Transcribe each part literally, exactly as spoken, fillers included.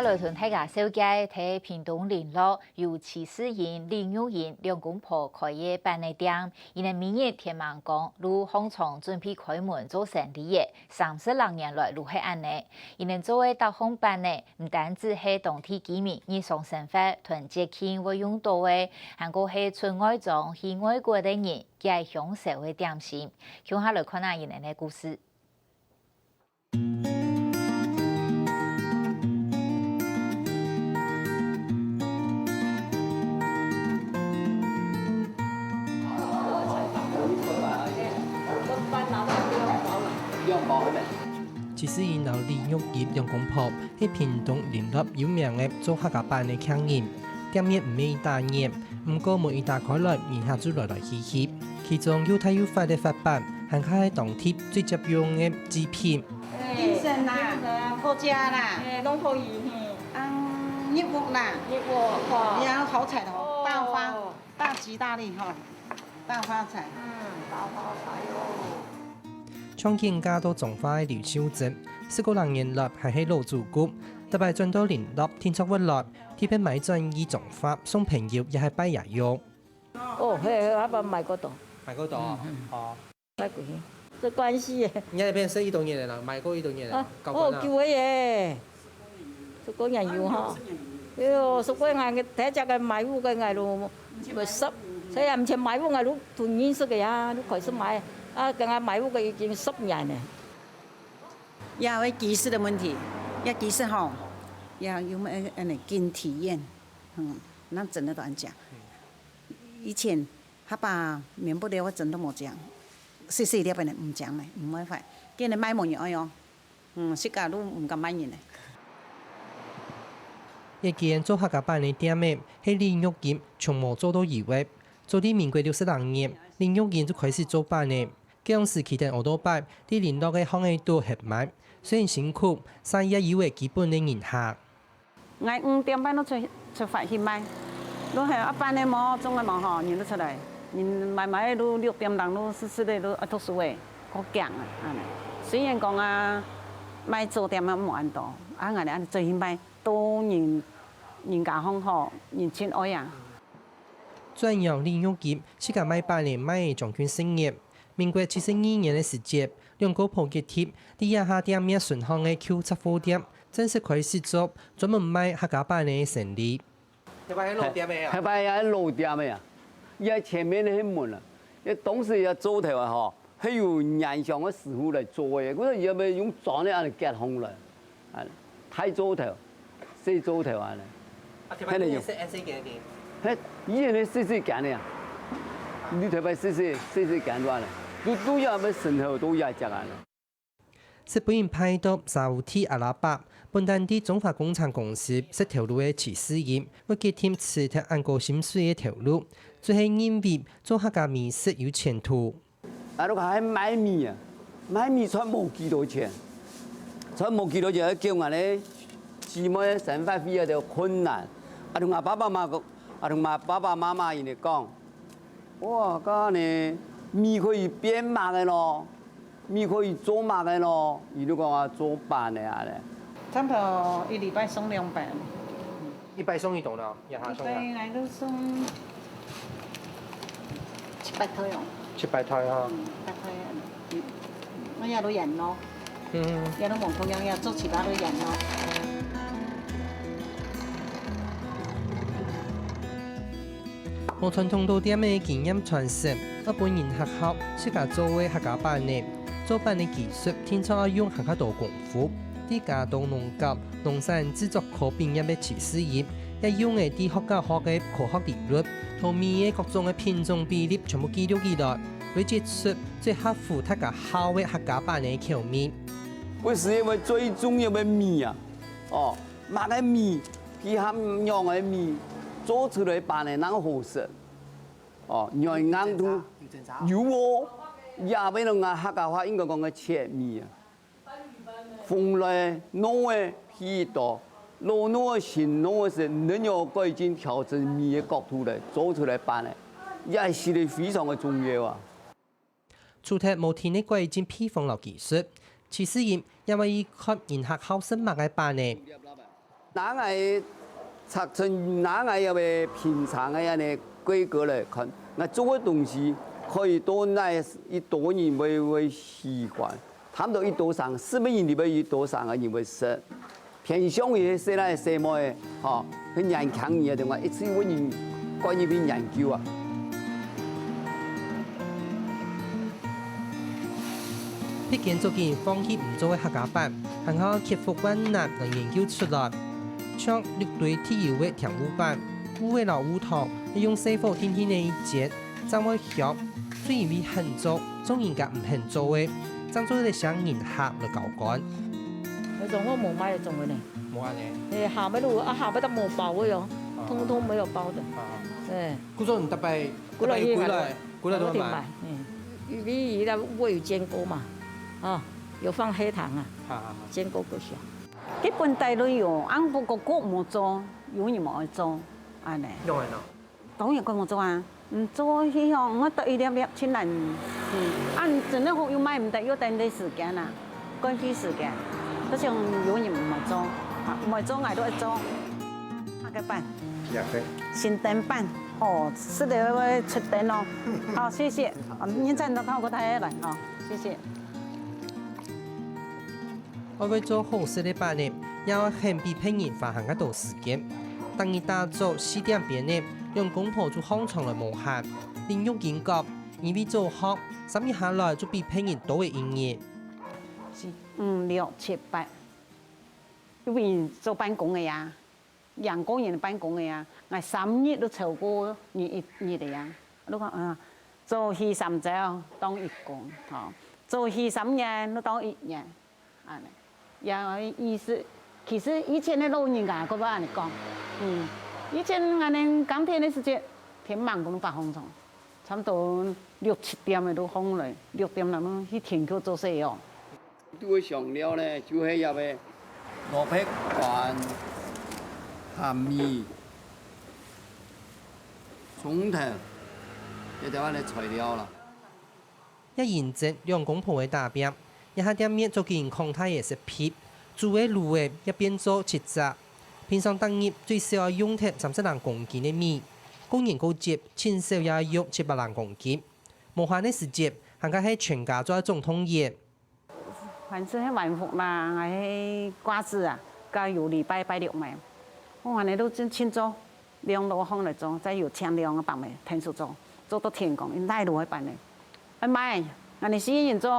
來同大家紹介在屏東麟洛由徐世英、李玉英兩公婆開个粄仔店，佢等每日天吂光就䟘床準備開門做生理了，三十零年來就係恁仔。佢等做个逐項粄仔，毋單止係當地居民日常生活同節慶會用到个，還過係出外庄去外國个人，佢等享受个點心。共下來看下佢等个故事。 徐世英摎李玉英兩公婆係屏東麟洛有名个做客家粄个客人，店面毋係一打熱，毋過門一打開來，人客就來來去去。其中又大又闊个發粄，還較係當地最接用个祭品。金筍啦，客家啦，哎，攏可以，嘿。嗯，肉末啦，肉末，哇。也有好彩头，哦。大發，大吉大利哈，大發财。嗯，大发财哦。從金家到彰化个劉秀珍，十過零年來還係老主顧，逐擺轉到麟洛定著會來，特別買轉去彰化送朋友也係拜爺爺。哦，嘿，嘿，阿爸買過多。買過多，嗯，嗯。哦。 買過去，做關係个。你那邊是幾多年了啦？買過幾多年了？啊，搞慣了。哦，久个耶，十過年有哈。哎喲，十過年个，第一隻个買屋个，𠊎都十，所以啊，毋曾買屋，𠊎都都認識个呀，都開始買。啊，跟𠊎買屋个已經十年了。也有个技術个問題，也技術吼，也有麼个，呃，經體驗，嗯，那真个都恁講。以前 客家麵包了，𠊎真都無講。細細粒个呢，毋講呢，毋會壞。今日買無人愛哦，嗯，自家都毋敢買人呢。這間做客家粄个店仔，係李玉英從無做到有个。早在民國六十零年，李玉英就開始做粄了。該央時騎等奧多拜，在麟洛个巷仔肚歇糜，雖然辛苦，煞也有个基本个人客。 𠊎五點半就出，出發去賣，就係啊，粄个無，粽个無吼，人就出來，人買買个就六點零就食食个就愛讀書个，較驚啊，恁呢。雖然講啊，賣早點啊無恁多，啊，𠊎等恁呢做去賣，到人，人家好好，人盡愛啊。轉讓李玉英，自家賣粄仔賣了將近十年， 民國七十二年个時節，兩公婆決定，在這下店面脣項个舊雜貨店，正式開始做專門賣客家粄仔个生理。該擺係老店个啊？該擺係老店个啊，佢前面个係門啊，因為當時个灶頭啊吼，係有原鄉个師傅來做个，故所佢愛用磚仔恁樣結項來。 啊，大灶頭、細灶頭恁呢。啊，特別係恁呢用。係恁細間个。係，以前个細細間个啊。你特別細細、細細間个恁呢，都，都也愛伸頭，都也隻恁呢。識分人派到沙烏地阿拉伯，本旦在中華工程公司食頭路个徐世英，會決定辭忒恁高薪水个頭路，就係認為做客家美食有前途。 啊，就講係賣米啊，賣米賺無幾多錢，賺無幾多錢，愛供𠊎个姊妹生活費啊，就困難。啊，同𠊎爸爸媽媽講，啊，同𠊎爸爸媽媽佢等講，哇，該呢，米可以變麼个咯，米可以做麼个咯，佢就講啊，做粄仔恁呢。差不多一禮拜送兩擺。 一擺送幾多呢？一下送啊？一擺𠊎都送七八袋哦。七八袋哈。嗯，七八袋啊。嗯，𠊎也都遠咯。嗯。也都無可能，也做七八都遠咯。無傳統老店个經驗傳承，愛分人客學自家做个客家粄仔。做粄个技術，定著愛用還較多功夫。在佳冬農甲 農產製作科畢業个徐世英，也用个在學校學个科學理論，同米个各種个品種比例全部記錄起來，累積出最合乎大家口味个客家粄仔口味。分師傅最重要个米啊，哦，麼个米，配合仰个米，做出來粄仔正好食。哦，軟硬度有哦，也變成客家話應該講个切米啊。 風來，糯仔去到，老糯仔、新糯仔時，你愛改進調整米个角度來做出來粄仔，也係非常个重要啊。除忒無停个改進配方摎技術，徐世英也會去看人客好食麼个粄仔。拿𠊎尺寸，拿𠊎个平常个恁呢規格來看，𠊎做个東西可以到哪一多人會會喜歡，差不多一多上，四百人裡背一多上个人會食。偏向於細倈細妹，吼，去年輕人个，另外一直有人關於去研究啊。 畢竟做緊放棄毋做个客家粄，還好克服萬難來研究出來。像六堆特有个甜芋粄，芋仔摎芋糖，愛用細火定定仔一煎，正會香。正因為肯做，眾人家毋肯做个，正做得請人客來交關。有種我無賣个種个呢。無恁呢。誒，下尾路啊，下尾都無包个哦，啊。通通沒有包的。啊。對。故所你大概，古老大概幾來？ 過來都買。嗯，因為佢个味有煎過嘛，啊，有放黑糖啊，好好好。煎過過香。基本帶都有，啊，不過佢無做，有人無愛做，恁呢。用得咯。當然佢無做啊，毋做，佢吼，𠊎得一粒粒，盡難。嗯，啊，真个好又買毋得，又等待時間啊。 關係時間，就像有人毋會做，啊，毋會做，𠊎都會做。下個粄，下個。新燈粄，哦，食了會出燈哦。好，謝謝。啊，明天再到我太太來，好，謝謝。愛會做好食个粄呢，也愛肯分別人花還較多時間。逐日打早四點邊呢，兩公婆就䟘床來無閒，另用緊講，因為做好，三日下來就比別人多个一日。 四、五、六、七、八，因為做辦公个呀，兩個人辦公个呀，𠊎三日都超過你一日个呀。你看，啊，早起三朝當一工，吼，早起三日都當一日，恁呢。也意思，其實以前个老人家，佢會恁呢講，嗯，以前𠊎等耕田个時節，天吂公都發紅蟲，差不多六七點个都䟘來，六點鐘去田坵做事哦。 煮个香料呢，就係這个蘿蔔乾、鹹米、蔥頭，這兜恁呢材料啦。也因著兩公婆个打拚，這下店面做緊擴大个設備，煮个爐仔也變做七隻。平常逐日最少愛用忒三十零公斤个米，過年過節盡少也愛用七百零公斤。無閒个時節，還較係全家做總動員。 凡是係晚福啦，還係掛紙啊，加有禮拜拜六咩，𠊎恁呢都真清楚，量都䟘來做，再有請量个幫忙𢯭手做，做到天光，𠊎兜都會辦个。哎媽，𠊎等四個人做，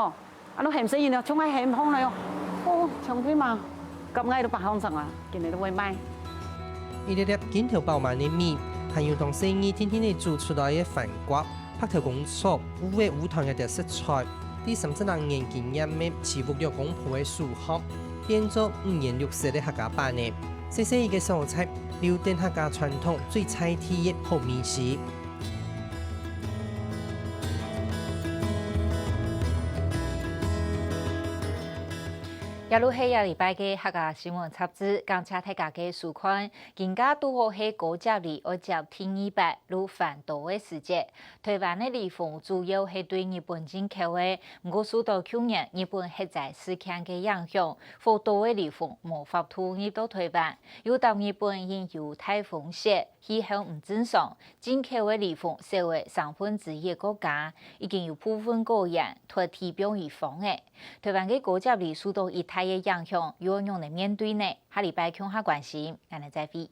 啊，都喊細人了，從來喊䟘來哦，哦，從來嘛，甲𠊎都白䟘床啊，今日都會賣。一粒粒筋頭飽滿个米，還有當細義定定仔煮出來个番瓜、 白頭公草、烏尾烏糖這兜食材，在三十零年經驗个徐屋兩公婆个手項，變做五顏六色个客家粄仔。細細一个所在，留等客家傳統最在地个好味緒。這就係這禮拜个客家新聞雜誌，感謝大家个收看。今下堵好係高接離愛接第二擺，就還多个時節。 臺灣个梨紅主要係對日本進口个，毋過受到舊年日本核災事件个影響，好多个梨紅無法度入到臺灣，又搭日本因有大風雪，氣候毋正常，進口个梨紅少了三分之一个價，已經有部分果園脫地放予荒仔。臺灣个高接離受到一大个影響，又愛仰般面對呢？下禮拜共下關心，𠊎等再會。